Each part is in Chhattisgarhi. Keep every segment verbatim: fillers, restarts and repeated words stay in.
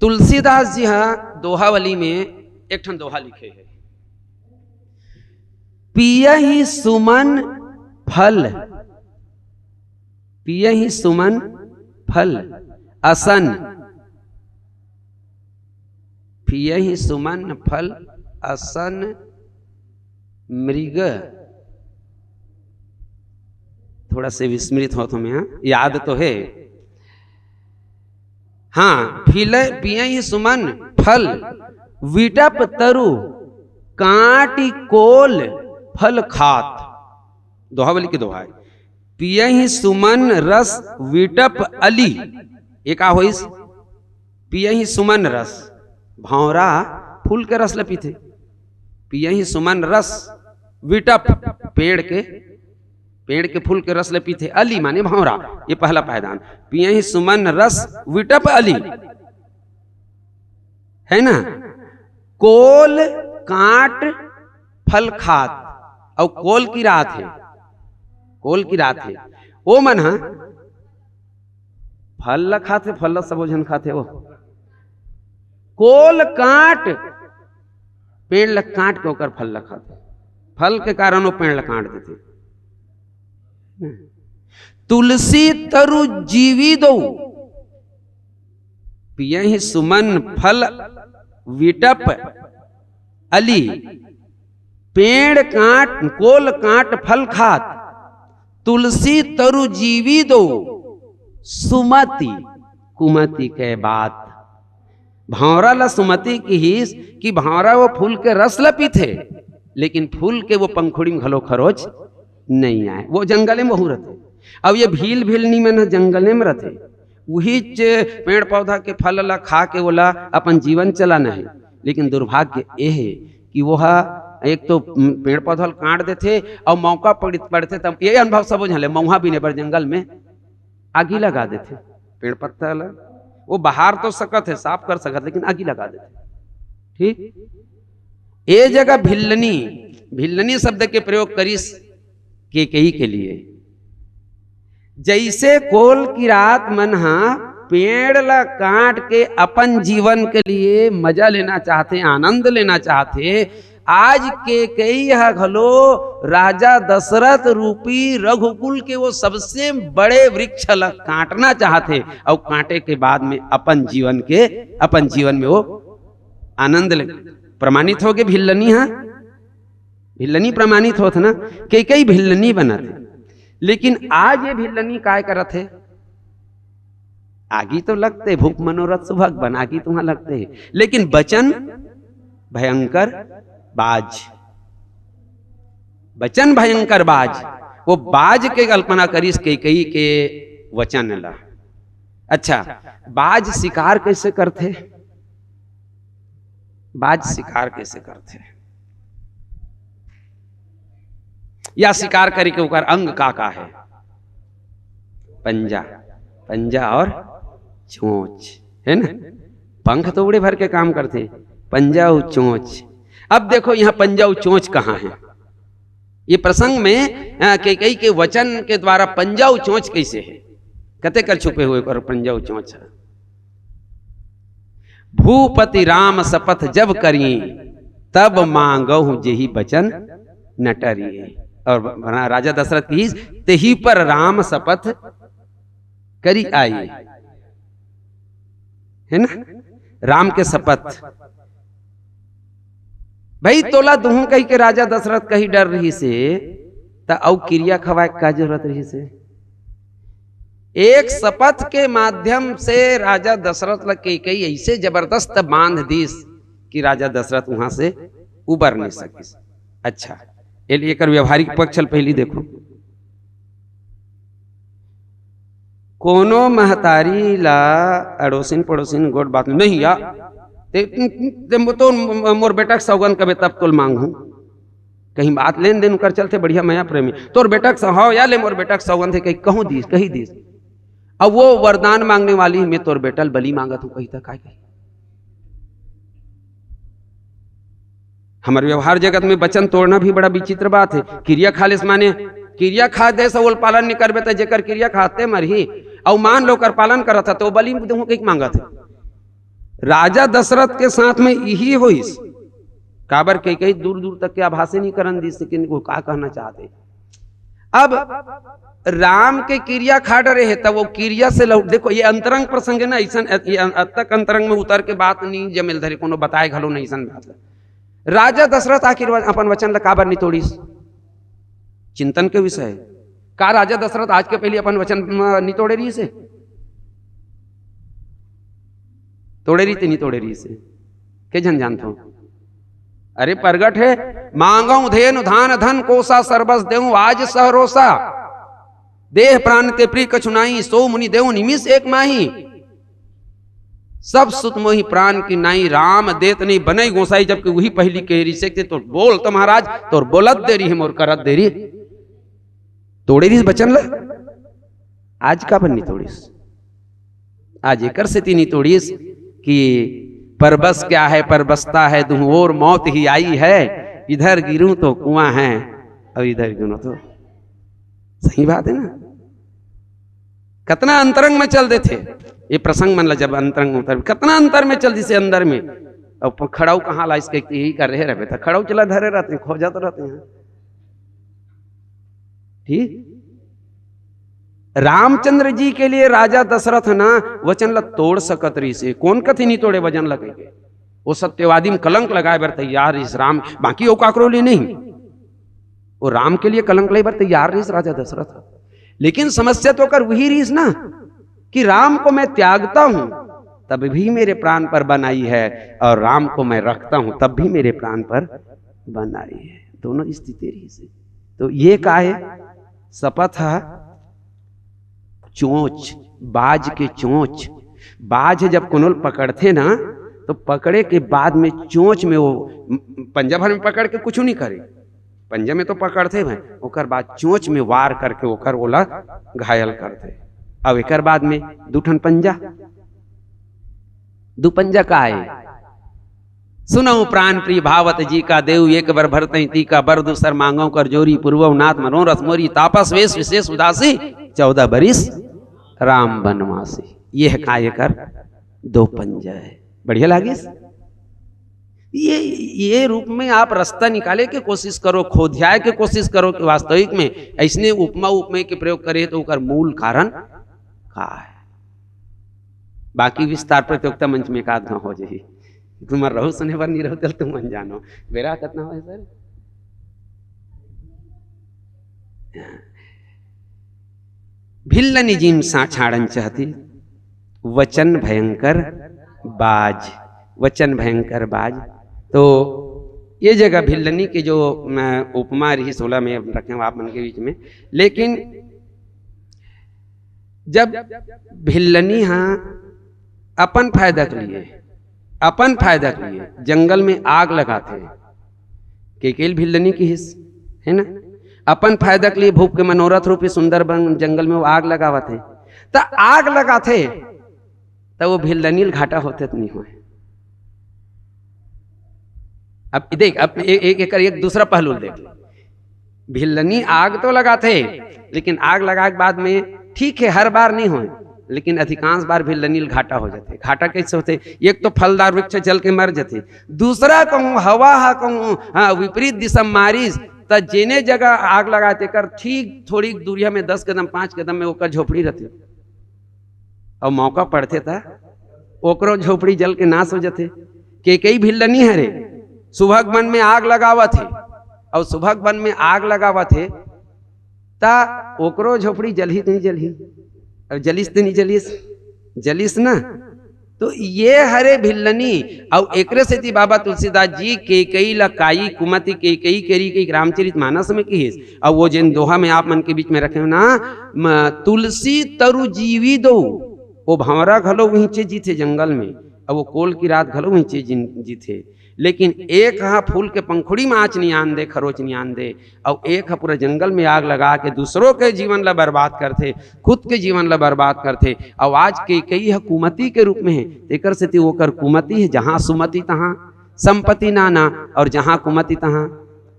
तुलसीदास जी हा दोहावली में एक ठन दोहा लिखे हे, पियहि सुमन फल, पियहि सुमन फल असन, पियहि सुमन फल असन मृग। थोड़ा से विस्मृत होत हों मैं, हाँ, याद तो हे। हाँ, पिले, पियहि सुमन फल विटप तरु काटि कोल फल खात। दोहावली के दोहा हे। पियहि सुमन रस विटप अली। ये का होइस? पियहि सुमन रस, भौंरा फूल के रस ल पीथे। पियहि सुमन रस विटप, पेड़ के, पेड़ के फूल के रस ल पीथे। अली माने भौंरा, ये पहला पायदान। पियहि सुमन रस विटप अली, है ना? कोल काट फल खात, अउ कोल किरात हे, कोल किरात हे। ओ मन ह फल ल खाथे, फल ल सबो झन खाथे। ओ कोल काट, पेड़ ल काट के ओकर फल ल खाथे, फल के कारण ओ पेड़ ल काट देथे। तुलसी तरु जीवी दो, पियहि सुमन फल विटप अली, पेड़ काट, कोल काट फल खात, तुलसी तरु जीवी दो, सुमति कुमति के बात। भौंरा ला सुमति किहिस कि भौंरा वो फूल के रस ला पीथे, लेकिन फूल के वो पंखुड़ी में घलो खरोच नहीं आए। वो जंगले में वहू रथे। अब ये भील भिलनी मन ह जंगले में रथे, उहीच पेड़ पौधा के फल ला खा के ओला अपन जीवन चलाना है। लेकिन दुर्भाग्य ये है कि वो ह एक तो पेड़ पौधा ल काट देथे और मौका पड़-, पड़थे, तब ये अनुभव सबो झन ले, मउहा बीने बर जंगल में आगी लगा देथे पेड़ पत्ता ला। वो बहार तो सकत है, साफ कर सकत, लेकिन आगी लगा देथे। ठीक, ए जगह भिल्लनी, भिल्लनी शब्द के प्रयोग करिस केकई के लिए। जैसे कोल किरात मन हा पेड़ ला काट के अपन जीवन के लिए मजा लेना चाहथे, आनंद लेना चाहथे, आज केकई ह घलो राजा दशरथ रूपी रघुकुल के वो सबसे बड़े वृक्ष ल काटना चाहथे, अउ काटे के बाद में अपन जीवन के, अपन जीवन में वो आनंद ले। प्रमाणित होगे भिल्लनी ह, भिल्लनी प्रमाणित होत ना, केकई भिल्लनी बनत हे। लेकिन आज ये भिल्लनी काय करत हे? आगी तो लगथे, भूप मनोरथ सुभग बन, आगी तो उहाँ लगथे, लेकिन बचन भयंकर बाज, बचन भयंकर बाज, वो बाज के कल्पना करिस केकई के वचन ला। अच्छा, बाज शिकार कैसे करथे? बाज शिकार कैसे करथे? या शिकार करे के ओकर अंग का का है? पंजा, पंजा और चोंच, है ना? पंख तो उड़े भर के काम करथे, पंजा और चोंच। अब देखो, यहाँ पंजा और चोंच कहाँ है? ये प्रसंग में, अ, केकई के वचन के द्वारा पंजा और चोंच कैसे है? कते कर छुपे हुए कर पंजा और चोंच है? भूपति राम शपथ जब करी, तब मांगहु जेहि बचन न टरी। और राजा दशरथ की, तेहि पर राम शपथ करी आई, है ना, राम के शपथ। भाई, तोला दुहूं कहि के राजा दशरथ कहि डर रहिसे, त अउ किरिया खवाए के का जरूरत रहिसे? एक शपथ के माध्यम से राजा दशरथ ल केकई ऐसे जबरदस्त बांध दिस कि राजा दशरथ वहां से उबर नहीं सकिस। अच्छा, एल-, एकर व्यवहारिक पक्ष ल पहली देखो। कोनो महतारी ला अड़ोसिन पड़ोसिन गोठ बात नहीं या, ते, ते तो मोर बेटा के सौगन कबे तब तोल मांगहूं। कहीं बात लेन देन कर चलथे, बढ़िया मया प्रेमी, तोर बेटा के सौ-, हव या ले मोर बेटा के सौगन थे, कहीं कहूं दिस, कही दिस। अब वो वरदान मांगने वाली, मैं तोर बेटा ल बलि मांगत हूं, कही त काय कही? हमर व्यवहार जगत में वचन तोड़ना भी बड़ा विचित्र बात है। किरिया खा लेस माने, किरिया खा दे, सवल पालन नहीं करबे, त जेकर किरिया खाते मरही, अउ मान लो ओकर पालन करत है, तो बलि देहूं कहिके मांगत है। राजा दशरथ के साथ में यही होइस। काबर के कई दूर दूर तक के आभासे नहीं करन दिस कि वो का कहना चाहते। अब राम के किरिया खा डरे हे, तब वो किरिया से लौट, देखो, ये अंतरंग प्रसंग है ना, ऐसन, ये अ-, अतक अंतरंग में उतर के बात नहीं जमेल धरे, कोनो बताए घलो नहीं ऐसन बात है। राजा दशरथ आखिर व-, अपन वचन ल काबर नहीं तोड़िस? चिंतन के विषय है। का राजा दशरथ आज के पहले अपन वचन, म, नहीं तोड़े रहिस हे? तोड़े रहिस ते नहीं तोड़े रहिस हे? के झन जानथो? अरे, प्रगट है, "मांगहु धेनु धान धन कोसा, सरबस देहु आज सहरोसा। देह प्रान ते प्रिय कछु नाई, सो मुनि देहु निमिष एक माही। सब सुत मोहि प्रान की नाई, राम देत नहीं बनई गोसाई।" जबकि वही पहली कहे रहिस हे, तो बोल तो महाराज, तोर बोलत देरी हे, मोर करत देरी। तोड़े रहिस वचन ल, आज काबर नहीं तोड़िस? आज एकर सेती नहीं तोड़िस कि परबस क्या है, परबसता है, दुहु ओर मौत ही आई है, इधर गिरूं तो कुआं है और इधर गिरूं तो। सही बात है ना? कतना अंतरंग में चल देथे ये प्रसंग मन ला, जब अंतरंग में उतर, कतना अंतर में चल दिसे अंदर में। अब प-, खड़ाऊ कहाँ लाइस के यही कर रहे रहबे, त खड़ाऊ चला धरे रहते हैं, खोजत रहते हैं। ठीक, रामचंद्र जी के लिए राजा दशरथ ना वचन ला तोड़ सकत रहिस हे। कोन कथी नहीं तोड़े वचन ला कहिके? वो सत्यवादी में कलंक लगाए बर तैयार रहिस राम, बाकी वो काकरो लिए नहीं। वो राम के लिए कलंक ले बर तैयार रहिस राजा दशरथ। लेकिन समस्या तो ओकर वही रहिस ना कि राम को मैं त्यागता हूं तब भी मेरे प्राण पर बन आई है और राम को मैं रखता हूं तब भी मेरे प्राण पर बन आई है। दोनों स्थिति रहिस हे। तो ये का है? सपत ह चोंच, बाज के चोंच। बाज जब कोनो ल पकड़थे ना, तो पकड़े के बाद में चोंच में वो पंजा भर में पकड़ के कुछ नहीं करे, पंजा में तो पकड़थे भाई, ओकर बाद चोंच में वार करके ओकर ओला घायल करथे। अब एकर बाद में दू ठन पंजा, दू पंजा का है? सुनहु प्राण प्रिय भावत जी का, देउ एक बर भरतहि टीका, बर दूसर मांगहु कर जोरी, पुरवहु नाथ मनोरथ मोरी, तापस वेश विशेष उदासी, चौदह बरिस राम बनवासी। ये है का एकर दो पंजा है। बढ़िया लागिस? ये, ये रूप में आप रास्ता निकाले के कोशिश करो, खोधियाए के कोशिश करो कि वास्तविक में ऐसने उपमा उपमेय के प्रयोग करे तो ओकर मूल कारण का है। बाकी विस्तार प्रतियोगिता मंच में एक आध घाव हो जाही। तुमन रहू सुने बर नहीं रहू, तेला तुमन जानो। बेरा कतना होय सर? भिल्लनी जिम सा-, छाड़न चाहती, वचन भयंकर बाज, वचन भयंकर बाज। तो ये जगह भिल्लनी के जो, अ, उपमा रहिस ओला मैं रखे हूँ आप मन के बीच में, लेकिन जब भिल्लनी हा अपन फायदा के लिए, अपन फायदा के लिए जंगल में आग लगाथे, केकेल भिल्लनी किहिस, है ना, अपन फायदा के लिए भूप के मनोरथ रूपी सुंदर बन जंगल में वो आग लगावत हे, त आग लगाथे त वो भिल्लनी ल घाटा होथे त नहीं होय। अब देख, अब ए-, एक एकर एक दूसरा पहलू देख, भिल्लनी आग तो लगाथे, लेकिन आग लगा के बाद में ठीक है, हर बार नहीं होय, लेकिन अधिकांश बार भिल्लनी ल घाटा हो जाथे। घाटा कैसे होथे? एक तो फलदार वृक्ष जल के मर जाथे, दूसरा कहूँ हवा हा कहूँ, हाँ, विपरीत दिशा म मारिस, त जेने जगह आग लगा तेकर ठीक थोड़ी दूरिया में दस कदम, पाँच कदम में ओकर झोपड़ी रहथे। अउ मौका पड़थे त ओकरो झोपड़ी जल के नाश हो जथे। केकई भिल्लनी हरे, सुभग बन में आग लगावत हे, अउ सुभग बन में आग लगावत हे, त ओकरो झोपड़ी जलही त नहीं जलही? अउ जलिस त नहीं जलिस? जलिस ना। तो ये हरे भिल्लनी, अउ एकरे सेती बाबा तुलसीदास जी केकई ला काई कुमति केकई केरी के रामचरित मानस में किहिस। अउ वो जेन दोहा में आप मन के बीच में रखे हो ना, म-, तुलसी तरु जीवी दो, वो भंवरा घलो उहिंचे जीथे जंगल में, अउ वो कोल की रात घलो उहिंचे जिन-, जीथे। लेकिन एक हा फूल के पंखुड़ी में आँच नियान दे, खरोच नियान दे, अउ एक ह पूरा जंगल में आग लगा के दूसरों के जीवन ला बर्बाद करथे, खुद के जीवन ला बर्बाद करथे। अउ आज केकई ह कुमति के रूप में हे, तेकर सेती ओकर कुमति हे, जहाँ सुमति तहाँ संपत्ति नाना, अउ जहाँ कुमति तहाँ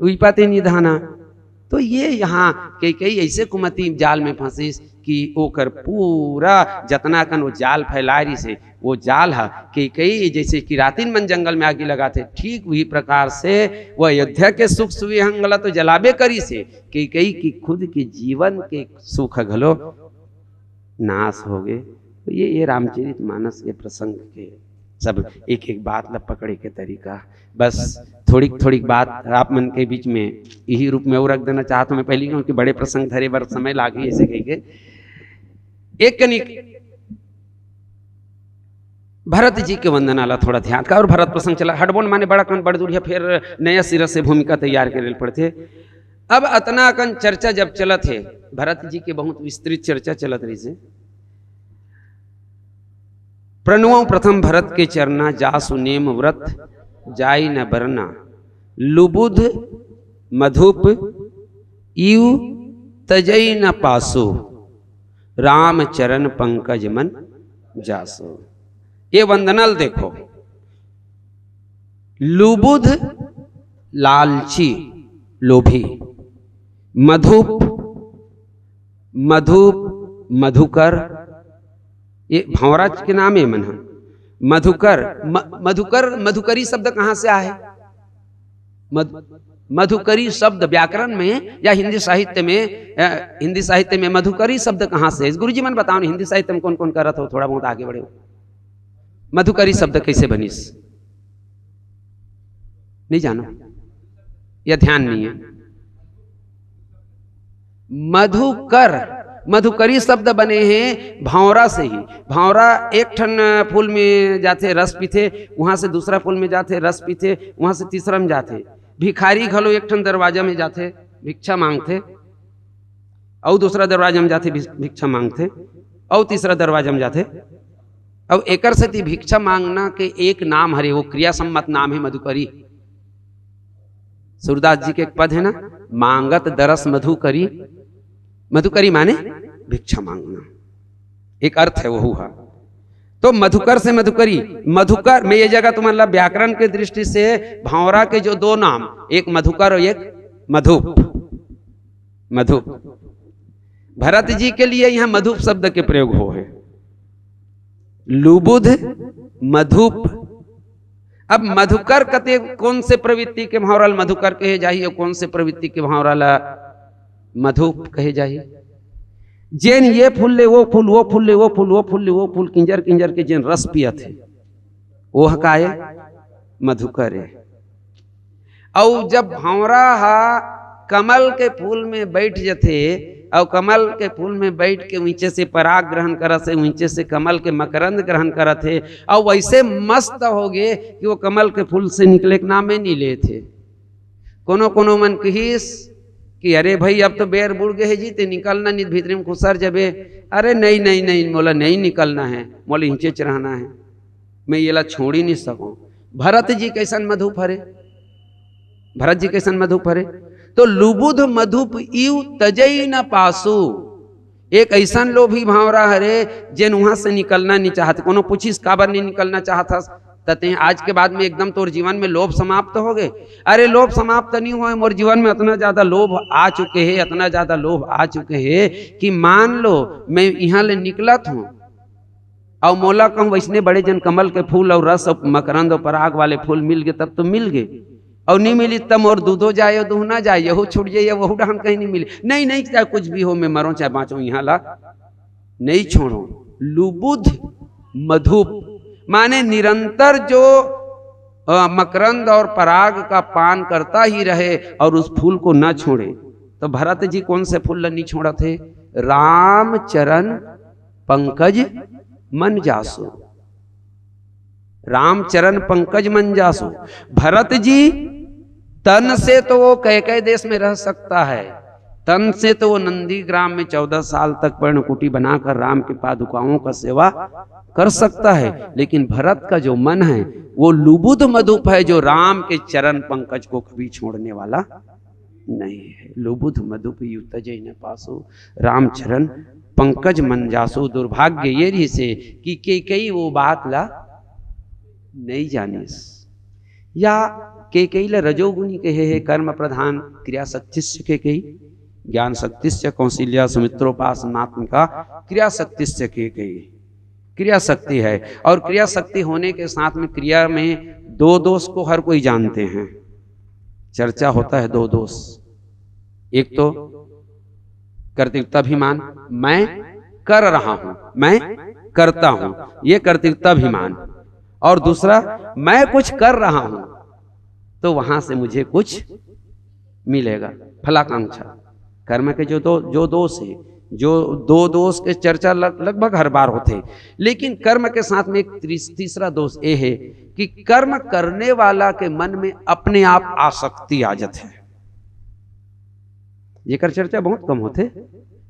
विपत्ति निधाना। तो ये यहाँ केकई ऐसे कुमति जाल में फंसिस कि ओकर पूरा जतना कन वो जाल फैलाए रिहिस हे, वो जाल ह। केकई जैसे कि रातिन मन जंगल में आगी लगाथे, ठीक वही प्रकार से वो अयोध्या के सुख सुविहंग ला तो जलाबे करिस हे, केकई की खुद के जीवन के सुख घलो नाश हो गए। तो ये, ये रामचरित मानस के प्रसंग के सब एक एक बात ला पकड़े के तरीका। बस थोड़ी थोड़ी बात आप मन के बीच में यही रूप में और रख देना चाहत हूँ मैं। पहले क्योंकि बड़े प्रसंग धरे बर समय लागे, ऐसे कह के एक कनिक भरत जी के वंदना ला थोड़ा ध्यान का, और भरत प्रसंग चला हटबोन माने बड़ा कन बड़ दूरिया, फिर नया सिरा से भूमिका तैयार करे पड़थे। अब अतना अकन चर्चा जब चलत हे, भरत जी के बहुत विस्तृत चर्चा चलत रहिसे। प्रणुवं प्रथम भरत के चरना, जासु नेम व्रत जाई न बरना। लुबुध मधुप इव तजई न पासु, राम चरण पंकज मन जासु। ये वंदना ल देखो, लुबुध लालची, लोभी, मधुप, मधुप, मधुकर, ये भंवरा के नाम हे मन ह। मधुकर, म-, मधुकर, मधुकरी शब्द कहाँ से आए? मध-, मधुकरी शब्द व्याकरण में या हिंदी साहित्य में, अ, हिंदी साहित्य में मधुकरी शब्द कहाँ से? गुरुजी मन बताओ ना, हिंदी साहित्य में कौन कौन करत हो, थोड़ा बहुत आगे बढ़े हो। मधुकरी शब्द कैसे बनिस? नहीं जानो या ध्यान नहीं है। मधुकर, मधुकरी शब्द बने हे भंवरा से ही। भंवरा एक ठन फूल में जाथे, रस पीथे, वहां से दूसरा फूल में जाथे, रस पीथे, वहां से तीसरा में जाथे। भिखारी घलो एक ठन दरवाजा में जाथे, भिक्षा मांगथे, अउ दूसरा दरवाजा में जाथे, भिक्षा मांगथे, अउ तीसरा दरवाजा में जाथे। अउ एकर सेती भिक्षा मांगना के एक नाम हरे, वो क्रिया सम्मत नाम हे मधुकरी। सूरदास जी के एक पद हे ना, मांगत दरस मधुकरी। मधुकरी माने भिक्षा मांगना, एक अर्थ हे वहू हा। तो मधुकर से मधुकरी, मधुकर में ये जगह तुमन ला व्याकरण के दृष्टि से भंवरा के जो दो नाम, एक मधुकर और एक मधुप, मधुप। भरत जी के लिए यहाँ मधुप शब्द के प्रयोग हो हे। लुबुध मधुप। अब मधुकर कते कौन से प्रवृत्ति के भंवरा ल मधुकर कहे जाही और कौन से प्रवृत्ति के भंवरा ल मधुप कहे जाही? जेन ये फूल ले वो फूल, वो फूल ले वो फूल, वो फूल ले वो फूल, किंजर किंजर के जेन रस पियत हे, वो ह काय? मधुकर हे। अउ जब भंवरा हा कमल के फूल में बैठ जथे, अउ कमल के फूल में बैठ के उइचे से पराग ग्रहण करत हे, उइचे से कमल के मकरंद ग्रहण करत हे, अउ वैसे मस्त हो गे कि वो कमल के फूल से निकले के नामे नहीं लेत हे। कोनो कोनो मन कहिस कि अरे भाई, अब तो बेर बुड़ गे हे जी, ते निकलना नहीं, भीतरी में खुसर जबे। अरे नहीं, नहीं, नहीं, मोला नहीं निकलना हे, मोला इहिंचेच रहना हे, मैं येला छोड़ ही नहीं सकूं। भरत जी कैसन मधुप हरे, भरत जी कैसन मधुप हरे? तो लुबुध मधुप इव तजई न पासु। एक ऐसन लोभी भंवरा हरे, जेन वहां से निकलना नहीं चाहत। कोनो पूछिस, काबर नहीं निकलना चाहत हस? त तें आज के बाद में एकदम तोर जीवन में लोभ समाप्त हो गे। अरे, लोभ समाप्त नहीं होए, मोर जीवन में अतना ज्यादा लोभ आ चुके हे, अतना ज्यादा लोभ आ चुके हे कि मान लो मैं इहां ले निकलत हूं, अउ मोला कहूं वैसने बड़े जन कमल के फूल अउ रस अउ मकरंद अउ पराग वाले फूल मिल गे, तब तो मिल गे, अउ नहीं मिली तब मोर दूधो जाए अउ दूहना जाए, यहू छूट जाए, वहू डहन कहीं नहीं मिले। नहीं, नहीं, चाहे कुछ भी हो, मैं मरो चाहे बांचो, इहां ला नहीं छोड़ो। लुबुध मधुप माने निरंतर जो, अ, मकरंद और पराग का पान करता ही रहे और उस फूल को न छोड़े। तो भरत जी कौन से फूल ला नहीं छोड़त हे? राम चरण पंकज मन जासु। राम चरण पंकज मन जासु। भरत जी तन से तो वो कैकय देश में रह सकता है, तन से तो वो नंदीग्राम में चौदह साल तक पर्णकुटी बनाकर राम की पादुकाओं का सेवा कर सकता है, लेकिन भरत का जो मन है वो लुबुध मधुप है, जो राम के चरण पंकज को कभी छोड़ने वाला नहीं है। लुबुध मधुप इव तजई न पासु, रामचरण पंकज मन जासु। दुर्भाग्य ये रहिसे कि केकई वो बात ला नहीं जानिस, या केकई ला रजोगुनी कहे हे, कर्म प्रधान, क्रिया शक्तिश्च केकई, ज्ञान शक्तिश्च कौशल्या, सुमित्रोपासनात्मिका, क्रिया शक्तिश्च केकई। क्रिया शक्ति है। और क्रिया शक्ति होने के साथ में क्रिया में दो दोष को हर कोई जानते हैं। चर्चा होता है दो दोष। एक तो कर्तृत्वाभिमान, मैं कर रहा हूं, मैं करता हूं, ये कर्तृत्वाभिमान। और दूसरा, मैं कुछ कर रहा हूं, तो वहां से मुझे कुछ मिलेगा, फलाकांक्षा। कर्म के जो दो जो दोष है, जो दो दोष के चर्चा लग, लगभग हर बार होते हैं, लेकिन कर्म के साथ में एक तीस-, तीसरा दोष ये है कि कर्म करने वाला के मन में अपने आप आसक्ति आ जाते हैं। जेकर चर्चा बहुत कम होते,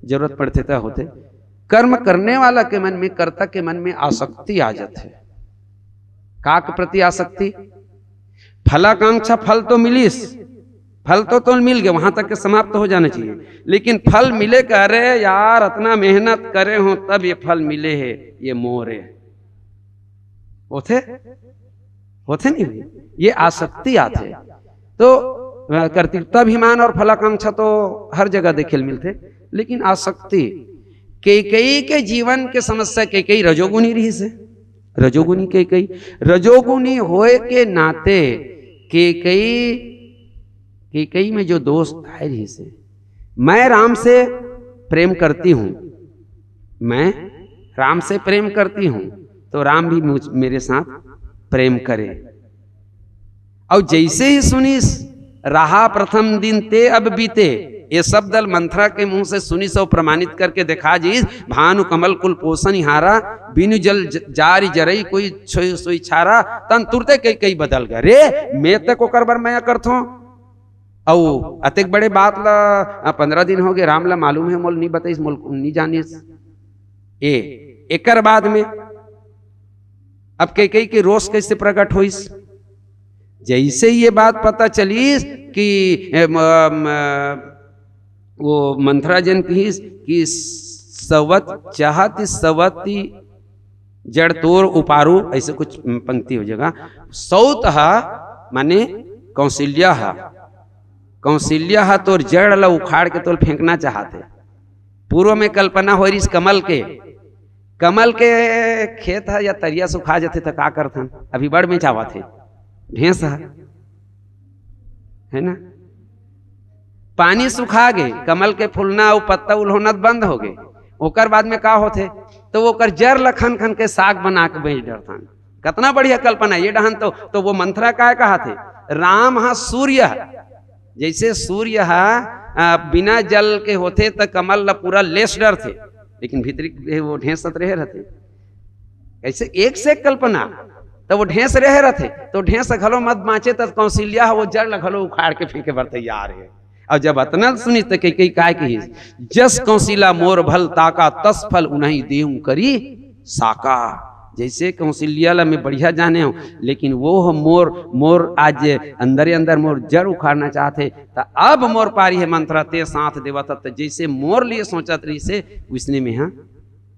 जरूरत पड़ते त होते। कर्म करने वाला के मन में, कर्ता के मन में आसक्ति आ जाते। का के प्रति आसक्ति? फलाकांक्षा, फल तो मिलिस, फल तो तोल मिल गए, वहां तक के समाप्त हो जाना चाहिए, लेकिन फल मिले के, अरे यार, इतना मेहनत करे हो तब ये फल मिले है, ये मोर है, होते होते नहीं हुए, ये आसक्ति आते। तो अ, कर्तृत्वाभिमान और फलाकांक्षा तो हर जगह देखे ल मिलते, लेकिन आसक्ति, कैकेयी के जीवन के समस्या, कैकेयी रजोगुणी रहिस हे, रजोगुणी कैकेयी, रजोगुणी होए के नाते कैकेयी, कैकेयी में जो दोष आए रहिस हे, मैं राम से प्रेम करती हूँ, मैं राम से प्रेम करती हूँ, तो राम भी मुझ मेरे साथ प्रेम करे। और जैसे ही सुनिस, "रहा प्रथम दिन ते अब बीते", ये शब्द ल मंथरा के मुंह से सुनिस और प्रमाणित करके देखा जिस, "भानु कमल कुल पोषण हारा, बिनु जल ज-, जारि जरई कोई छोई सोई छारा", तन तुरते कैकेयी बदल गए, "रे, मैं तक ओकर बर मया करथों, अउ अतेक बड़े बात ला, आ, पंद्रह दिन हो गए, राम ला मालूम है, मोल नहीं बताइस, मोल नहीं जानिस।" ए, एकर बाद में अब कैकेयी के रोष कैसे प्रकट होइस? जैसे ही ये बात पता चलिस कि, ए, म, म, वो मंथरा जन कहिस कि "सवत चाहत सवती जड़ तोर उपारू", ऐसे कुछ पंक्ति हो जाएगा। सौत हा माने कौशल्या हा, कौशल्या हा तोर जड़ ला उखाड़ के तोल फेंकना चाहत हे। पूर्व में कल्पना हो रही कमल के, कमल के खेत है या तरिया सुखा जाथे त का करथन? अभी बड़ में चावत हे, ढेंस है, है ना? पानी सुखा गे, कमल के फूलना अउ पत्ता उल्होना बंद हो गे, ओकर बाद में का होथे? तो ओकर जर ल खन खन के साग बना के बेच डरथन। कितना बढ़िया कल्पना ये डहन। तो, तो वो मंथरा काय कहा थे, राम हा सूर्य है, जैसे सूर्य हा, आ, बिना जल के होथे त कमल ला पूरा लेस डरथे, लेकिन भीतरी वो ढेंसत रहे रहथे। ऐसे एक से एक कल्पना, त वो ढेंस रहे रहथे, तो ढेंस घलो मत बांचे, त कौशल्या हा वो जड़ ला घलो उखाड़ के फेंके बर तैयार है। और जब अतना सुनिस त कैकेयी काय कहिस, "जस कौशिला मोर भल ताका, तस फल उन्हीं देऊं करी साका।" जैसे कौशल्या ला मैं बढ़िया जाने हूँ, लेकिन वो ह मोर, मोर आज अंदरे अंदर मोर जड़ उखाड़ना चाहथे, त अब मोर पारी है मंथरा, ते साथ देवत, त जैसे मोर लिए सोचत रहिस हे, उसने में हा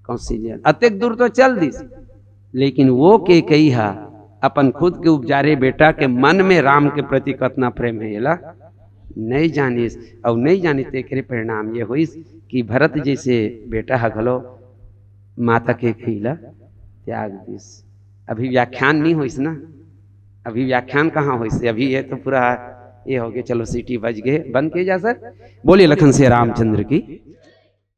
कौशल्या अतेक दूर तो चल दिस, लेकिन वो कैकेयी हा अपन खुद के उपजारे बेटा के मन में राम के प्रति कतना प्रेम है, एला नहीं जानिस। और नहीं जानिस, तेकरे परिणाम ये होइस कि भरत जैसे बेटा हा घलो माता कैकेयी ला त्याग दिस। अभी व्याख्यान नहीं होइस ना, अभी व्याख्यान कहाँ होइस? अभी ये तो पूरा ये हो गया। चलो, सीटी बज गए, बंद किए जा सर। बोलिए लखन से रामचंद्र की।